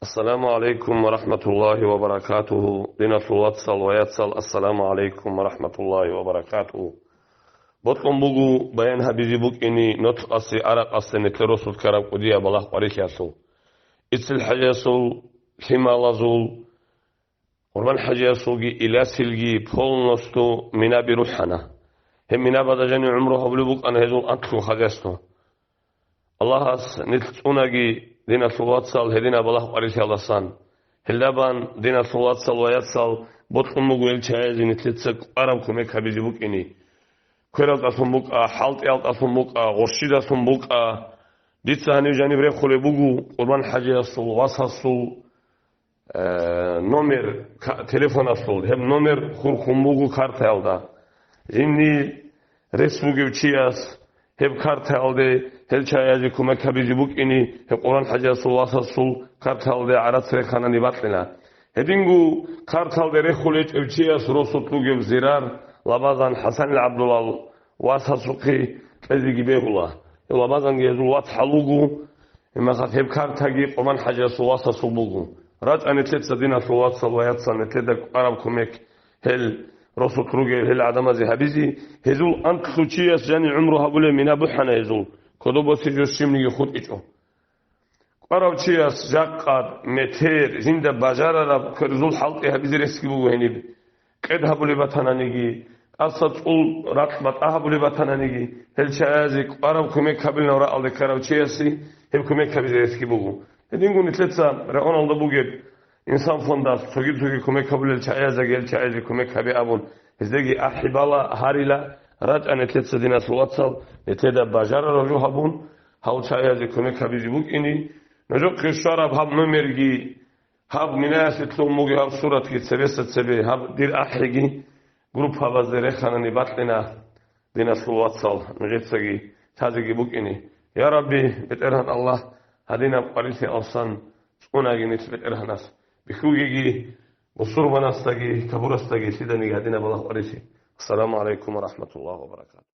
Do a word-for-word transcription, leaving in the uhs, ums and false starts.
Ассаламу гӀалайкум ва рахӀматуллагьи ва баракатугьу. Диналъул вацал ва яцал, ассаламу гӀалайкум ва рахӀматуллагьи ва баракатугьу. Бокьун буго баян гьабизе букӀине нолъасе аракъасда нилъер росулъ ккараб кӀудияб балагь-къварилъиялъул. ИцелхӀажиясул, лъималазул, Къурбан-хӀажиясулги, Илясилги полностью Минаби рухӀана. Гьеб Минабада жанив гӀумру гьабулеб букӀана гьезул анлъго хадасда. Аллагьас нилъ цӀунаги, диналъул вацал, гьединаб балагь-къварилъиялдасан. Гьелдабан, диналъул вацал ва яцал, бокьун буго гьел чагӀазе нилъеца кӀвараб кумек гьабизе букӀине. Квералдалъун букӀа, хӀалтӀиялдалъун букӀа, гъурщидалъун букӀа. Дица гьанив жаниб рехулеб буго Къурбан-хӀажиясул васасул, э, номер ка-, телефоналъул, гьеб номер хурхун буго картаялда. Жинди рес бугев чияс гьеб картаялде гьел чагӀазе кумек гьабизе букӀине, гьеб Къурбан-хӀажиясул васасул картаялде гӀарац реханани бакьила. Гьединго карталде рехулев чияс росулъ ругев зирар Лабазан ХӀасанил ГӀабдулал васасухъе кьезеги бегьула. Гьев Лабазанги гьезул вацгӀал вуго, гьебмехалъ гьеб картаги Къурбан-хӀажиясул васасул буго. РачӀа нилъеца, диналъул вацал ва яцал, нилъеда кӀвараб кумек гьел росулъ ругел гьел гӀадамазе гьабизе, гьезул анлъго чияс жанив гӀумру гьабулеб Мина бухӀана гьезул, кодоб босизе щибниги хутӀичӀо. КӀварав чияс жакъа метер жинда бажарараб кверзул хӀалтӀи гьабизе ресги буго гьениб. Къед гьабулеб батананиги, тӀаса цӀул ракь батӀа гьабулеб батананиги, гьел чагӀазе кӀвараб кумек гьабилин раалде ккарав чиясе гьеб кумек гьабизе ресги буго. Гьединго нилъеца районалда бугеб Инсан фондалъ цоги-цоги кумек гьабулел чагӀазеги гьел чагӀазе кумек гьабе абун, гьездеги ахӀи бала гьарила, рачӀа нилъеца, диналъул вацал, нилъеда бажарараб жо гьабун, гьал чагӀазе кумек гьабизе букӀине. Нужехъе щвараб гьаб номерги, гьаб Минаялъе лъугьун бугеб гьаб суратги цебеса цебе, гьаб дир ахӀиги группабазде реханани бакьина. Диналъул вацал, нужецаги тазеги букӀине. Я Рабби, БетӀергьан Аллагь, гьадинаб къварилъи алсан цӀунаги нилъ БетӀергьанас. Бихьугеги бусурбанасдаги, капурасдаги, лъиданиги гьадинаб балагь къварилъи. Ассаламу гӀалайкум ва рахӀматуллагьи ва баракатугьу.